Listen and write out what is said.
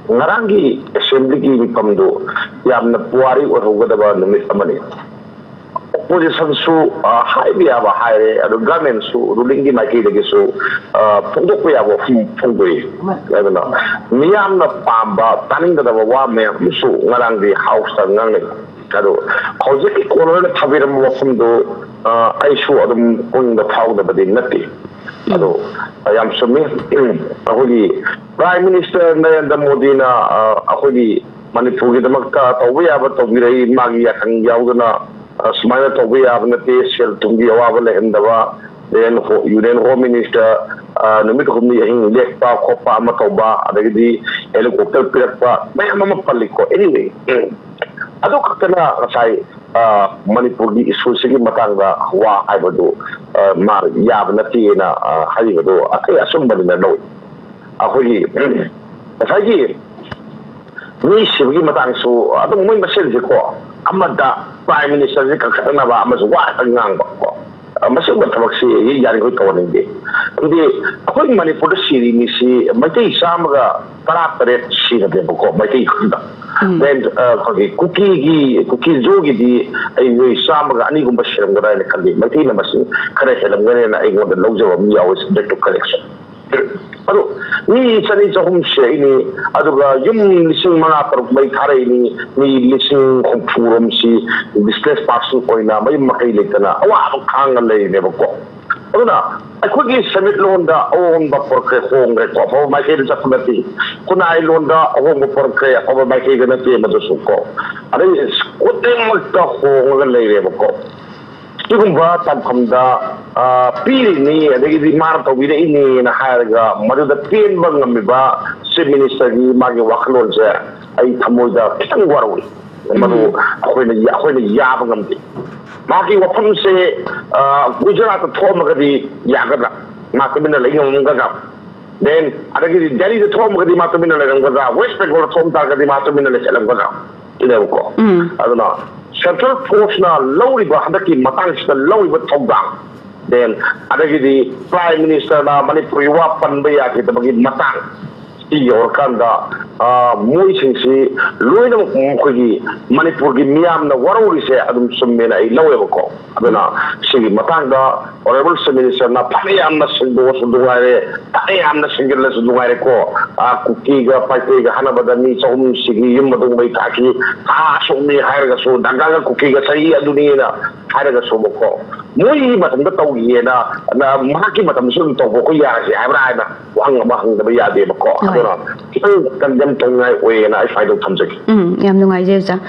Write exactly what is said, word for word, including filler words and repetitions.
ꯉꯔꯥꯡꯒꯤ ꯑꯦꯁꯦꯝꯕ꯭ꯂꯤꯒꯤ ꯃꯤꯐꯝꯗꯨ ꯌꯥꯝꯅ ꯄꯨꯋꯥꯔꯤ ꯑꯣꯏꯍꯧꯒꯗꯕ ꯅꯨꯃꯤꯠ ꯑꯃꯅꯤ꯫ ꯑꯣꯄꯣꯖꯤꯁꯟꯁꯨ, ꯑ, ꯍꯥꯏꯕ ꯌꯥꯕ ꯍꯥꯏꯔꯦ, ꯑꯗꯨ ꯒꯚꯔꯟꯃꯦꯟꯁꯨ, ꯔꯨꯂꯤꯡꯒꯤ ꯃꯥꯏꯀꯩꯗꯒꯤꯁꯨ, ꯑ, ꯐꯣꯡꯗꯣꯛꯄ ꯌꯥꯕ ꯋꯥꯐꯝ ꯐꯣꯡꯗꯣꯛꯏ꯫ ꯑꯗꯨꯅ ꯃꯤꯌꯥꯝꯅ ꯄꯥꯝꯕ, ꯇꯥꯅꯤꯡꯒꯗꯕ ꯋꯥ ꯃꯌꯥꯝ ꯑꯃꯁꯨ ꯉꯔꯥꯡꯗꯤ ꯍꯥꯎꯁꯇ ꯉꯥꯡꯅꯩ꯫ ꯑꯗꯨ ꯍꯧꯖꯤꯛꯀꯤ ꯀꯣꯂꯔꯅ ꯊꯝꯕꯤꯔꯝꯕ ꯋꯥꯐꯝꯗꯨ, ꯑ, ꯑꯩꯁꯨ ꯑꯗꯨꯝ ꯄꯨꯛꯅꯤꯡꯗ ꯐꯥꯎꯗꯕꯗꯤ ꯅꯠꯇꯦ꯫ ꯑꯗꯣ ꯌꯥꯝ ꯆꯨꯝꯃꯤ꯫ ꯑꯩꯈꯣꯏꯒꯤ ꯄ꯭ꯔꯥꯏꯝ ꯃꯤꯅꯤꯁꯇꯔ ꯅꯔꯦꯟꯗ꯭ꯔ ꯃꯣꯗꯤꯅ, ꯑ, ꯑꯩꯈꯣꯏꯒꯤ ꯃꯅꯤꯄꯨꯔꯒꯤꯗꯃꯛꯇ ꯇꯧꯕ ꯌꯥꯕ ꯇꯧꯕꯤꯔꯛꯏ, ꯃꯥꯒꯤ ꯌꯥꯊꯪ ꯌꯥꯎꯗꯅ, ꯑ, ꯁꯨꯃꯥꯏꯅ ꯇꯧꯕ ꯌꯥꯕ ꯅꯠꯇꯦ, ꯁꯦꯜ ꯊꯨꯝꯒꯤ ꯑꯋꯥꯕ ꯂꯩꯍꯟꯗꯕ, ꯗꯦꯟ ꯍꯣ-, ꯌꯨꯅꯤꯌꯟ ꯍꯣꯝ ꯃꯤꯅꯤꯁꯇꯔ, ꯑ, ꯅꯨꯃꯤꯠ ꯍꯨꯝꯅꯤ ꯑꯍꯤꯡ ꯂꯦꯛꯄ ꯈꯣꯠꯄ ꯑꯃ ꯇꯧꯕ, ꯑꯗꯒꯤꯗꯤ ꯍꯦꯂꯤꯀꯣꯞꯇꯔ ꯄꯤꯔꯛꯄ ꯃꯌꯥꯝ ꯑꯃ ꯄꯜꯂꯤꯀꯣ꯫ Anyway, ꯑꯗꯨ ꯈꯛꯇꯅ ꯉꯁꯥꯏ, ꯑ, ꯃꯅꯤꯄꯨꯔꯒꯤ ꯏꯁꯨꯁꯤꯒꯤ ꯃꯇꯥꯡꯗ ꯋꯥ ꯍꯥꯏꯕꯗꯨ, ꯑ, ꯃꯥ ꯌꯥꯕ ꯅꯠꯇꯦꯅ, ꯑ, ꯍꯥꯏꯔꯤꯕꯗꯨ ꯑꯇꯩ ꯑꯆꯨꯝꯕꯅꯤꯅ ꯂꯧꯏ꯫ ꯑꯩꯈꯣꯏꯒꯤ, ꯉꯁꯥꯏꯒꯤ ꯃꯤ ꯁꯤꯕꯒꯤ ꯃꯇꯥꯡꯁꯨ ꯑꯗꯨꯝ ꯃꯣꯏ ꯃꯁꯦꯟꯁꯦꯀꯣ, ꯑꯃꯗ ꯄ꯭ꯔꯥꯏꯝ ꯃꯤꯅꯤꯁꯇꯔꯁꯦ ꯀꯟꯈꯠꯅꯅꯕ ꯑꯃꯁꯨ ꯋꯥ ꯈꯛꯇꯪ ꯉꯥꯡꯕ ꯀꯣ, ꯃꯁꯤꯒꯨꯝꯕ ꯊꯕꯛꯁꯤ ꯑꯩ ꯌꯥꯔꯤꯈꯣꯏ ꯇꯧꯍꯟꯅꯤꯡꯗꯦ꯫ ꯑꯗꯨꯗꯤ ꯑꯩꯈꯣꯏ ꯃꯅꯤꯄꯨꯔꯗ ꯁꯤꯔꯤ ꯃꯤꯁꯤ ꯃꯩꯇꯩ ꯆꯥꯝꯃꯒ ꯇꯔꯥ ꯇꯔꯦꯠ ꯁꯤꯔꯕꯅꯦꯕꯀꯣ, ꯃꯩꯇꯩ ꯈꯛꯇ꯫ ꯎꯝ꯫ Then, ꯑ, ꯑꯩꯈꯣꯏꯒꯤ ꯀꯨꯀꯤꯒꯤ, ꯀꯨꯀꯤꯖꯣꯒꯤꯗꯤ ꯑꯩꯈꯣꯏ ꯆꯥꯝꯃꯒ ꯑꯅꯤꯒꯨꯝꯕ ꯁꯤꯔꯝꯒꯗ꯭ꯔꯥ ꯍꯥꯏꯅ ꯈꯜꯂꯤ꯫ ꯃꯩꯇꯩꯅ ꯃꯁꯤꯡ ꯈꯔ ꯍꯦꯜꯂꯝꯒꯅꯦꯅ ꯑꯩꯉꯣꯟꯗ ꯂꯧꯖꯕ ꯑꯃ ꯌꯥꯎꯋꯤ, subject to correction꯫ ꯑꯗꯣ ꯃꯤ ꯆꯅꯤ ꯆꯍꯨꯝ ꯁꯤꯔꯛꯏꯅꯤ, ꯑꯗꯨꯒ ꯌꯨꯝ ꯂꯤꯁꯤꯡ ꯃꯉꯥ ꯇꯔꯨꯛ ꯃꯩ ꯊꯥꯔꯛꯏꯅꯤ, ꯃꯤ ꯂꯤꯁꯤꯡ ꯍꯨꯝꯐꯨ ꯔꯣꯝꯁꯤ displaced person ꯑꯣꯏꯅ ꯃꯌꯨꯝ ꯃꯀꯩ ꯂꯩꯇꯅ ꯑꯋꯥꯕ ꯈꯥꯡꯉ ꯂꯩꯔꯤꯅꯦꯕꯀꯣ꯫ ꯑꯗꯨꯅ ꯑꯩꯈꯣꯏꯒꯤ ꯁꯦꯟꯃꯤꯠꯂꯣꯟꯗ ꯑꯑꯣꯟꯕ ꯄꯨꯔꯛꯈ꯭ꯔꯦ, ꯍꯣꯡꯈ꯭ꯔꯦꯀꯣ, ꯑꯐꯕ ꯃꯥꯏꯀꯩꯗ ꯆꯠꯄ ꯅꯠꯇꯦ꯫ ꯈꯨꯟꯅꯥꯏꯂꯣꯟꯗ ꯑꯍꯣꯡꯕ ꯄꯨꯔꯛꯈ꯭ꯔꯦ, ꯑꯐꯕ ꯃꯥꯏꯀꯩꯗ ꯅꯠꯇꯦ ꯃꯗꯨꯁꯨ ꯀꯣ꯫ ꯑꯗꯩ ꯈꯨꯗꯤꯡꯃꯛꯇ ꯍꯣꯡꯉꯒ ꯂꯩꯔꯦꯕꯀꯣ꯫ ꯁꯤꯒꯨꯝꯕ ꯇꯥꯟꯐꯝꯗ, ꯑ, ꯄꯤꯔꯤꯅꯤ, ꯑꯗꯒꯤꯗꯤ ꯃꯥꯅ ꯇꯧꯕꯤꯔꯛꯏꯅꯤꯅ ꯍꯥꯏꯔꯒ ꯃꯗꯨꯗ ꯄꯦꯟꯕ ꯉꯝꯃꯤꯕ ꯆꯤꯐ ꯃꯤꯅꯤꯁꯇꯔꯒꯤ ꯃꯥꯒꯤ ꯋꯥꯈꯜꯂꯣꯟꯁꯦ ꯑꯩ ꯊꯃꯣꯏꯗ ꯈꯤꯇꯪ ꯋꯥꯔꯧꯏ꯫ ꯃꯗꯨ ꯎꯝ꯫ ꯑꯩꯈꯣꯏꯅ, ꯑꯩꯈꯣꯏꯅ ꯌꯥꯕ ꯉꯝꯗꯦ꯫ ꯃꯥꯒꯤ ꯋꯥꯐꯝꯁꯦ, ꯑ, ꯒꯨꯖꯔꯥꯠꯇ ꯊꯣꯛꯑꯝꯃꯒꯗꯤ ꯌꯥꯒꯗ꯭ꯔꯥ? ꯃꯥ ꯇꯨꯃꯤꯟꯅ ꯂꯩ ꯉꯝꯒꯗ꯭ꯔꯥ? Then ꯑꯗꯒꯤꯗꯤ ꯗꯦꯜꯂꯤꯗ ꯊꯣꯛꯑꯝꯃꯒꯗꯤ ꯃꯥ ꯇꯨꯃꯤꯟꯅ ꯂꯩꯔꯝꯒꯗ꯭ꯔꯥ? ꯋꯦꯁ ꯕꯦꯡꯒꯣꯜꯗ ꯊꯣꯛꯑꯝ ꯇꯥꯔꯒꯗꯤ ꯃꯥ ꯇꯨꯃꯤꯟꯅ ꯂꯩꯁꯜꯂꯝꯒꯗ꯭ꯔꯥ? ꯁꯤꯅꯦꯕꯀꯣ꯫ ꯎꯝ꯫ ꯑꯗꯨꯅ ꯁꯦꯟꯇ꯭ꯔꯦꯜ ꯐꯣꯔꯁꯅ ꯂꯧꯔꯤꯕ, ꯍꯟꯗꯛꯀꯤ ꯃꯇꯥꯡꯁꯤꯗ ꯂꯧꯔꯤꯕ ꯊꯧꯗꯥꯡ, then ꯑꯗꯒꯤꯗꯤ ꯄ꯭ꯔꯥꯏꯝ ꯃꯤꯅꯤꯁꯇꯔꯅ ꯃꯅꯤꯄꯨꯔꯒꯤ ꯋꯥ ꯄꯟꯕ ꯌꯥꯈꯤꯗꯕꯒꯤ ꯃꯇꯥꯡ, ꯁꯤ ꯌꯧꯔꯀꯥꯟꯗ ꯃꯣꯏꯁꯤꯡꯁꯤ ꯂꯣꯏꯅꯃꯛ ꯑꯩꯈꯣꯏꯒꯤ ꯃꯅꯤꯄꯨꯔꯒꯤ ꯃꯤꯌꯥꯝꯅ ꯋꯥꯔꯧꯔꯤꯁꯦ ꯑꯗꯨꯝ ꯆꯨꯝꯃꯦꯅ ꯑꯩ ꯂꯧꯋꯦꯕꯀꯣ꯫ ꯑꯗꯨꯅ ꯁꯤꯒꯤ ꯃꯇꯥꯡꯗ Honourable Chief Minister ꯅ ꯐꯅ ꯌꯥꯝꯅ ꯁꯦꯡꯗꯣꯛꯑꯁꯨ ꯅꯨꯡꯉꯥꯏꯔꯦ, ꯐꯅ ꯌꯥꯝꯅ ꯁꯦꯡꯖꯤꯜꯂꯁꯨ ꯅꯨꯡꯉꯥꯏꯔꯦꯀꯣ꯫ ꯀꯨꯀꯤꯒ ꯄꯥꯏꯇꯩꯒ ꯍꯥꯠꯅꯕꯗ ꯃꯤ ꯆꯍꯨꯝ ꯁꯤꯒꯤ, ꯌꯨꯝ ꯑꯗꯨ ꯃꯩ ꯊꯥꯈꯤ, ꯊꯥ ꯑꯁꯨꯛꯅꯤ ꯍꯥꯏꯔꯒꯁꯨ, ꯅꯥꯒꯥꯒ ꯀꯨꯀꯤꯒ ꯆꯍꯤ ꯑꯗꯨꯅꯤꯅ ꯍꯥꯏꯔꯒꯁꯨꯕꯀꯣ, ꯃꯣꯏꯒꯤ ꯃꯇꯝꯗ ꯇꯧꯈꯤꯌꯦꯅ, ꯃꯍꯥꯛꯀꯤ ꯃꯇꯝꯗꯁꯨ ꯑꯗꯨꯝ ꯇꯧꯕ ꯑꯩꯈꯣꯏ ꯌꯥꯔꯁꯦ ꯍꯥꯏꯕ꯭ꯔꯥ ꯍꯥꯏꯅ ꯋꯥꯍꯪ ꯑꯃ ꯍꯪꯗꯕ ꯌꯥꯗꯦꯕꯀꯣ꯫ ꯑꯗꯨꯅ ꯈꯤꯇꯪ ꯀꯟꯗꯦꯝ ꯇꯧꯅꯤꯡꯉꯥꯏ ꯑꯣꯏꯌꯦꯅ ꯑꯩ ꯁ꯭ꯋꯥꯏꯗ ꯊꯝꯖꯒꯦ꯫ ꯎꯝ, ꯌꯥꯝ ꯅꯨꯡꯉꯥꯏꯖꯩ ꯑꯣꯖꯥ꯫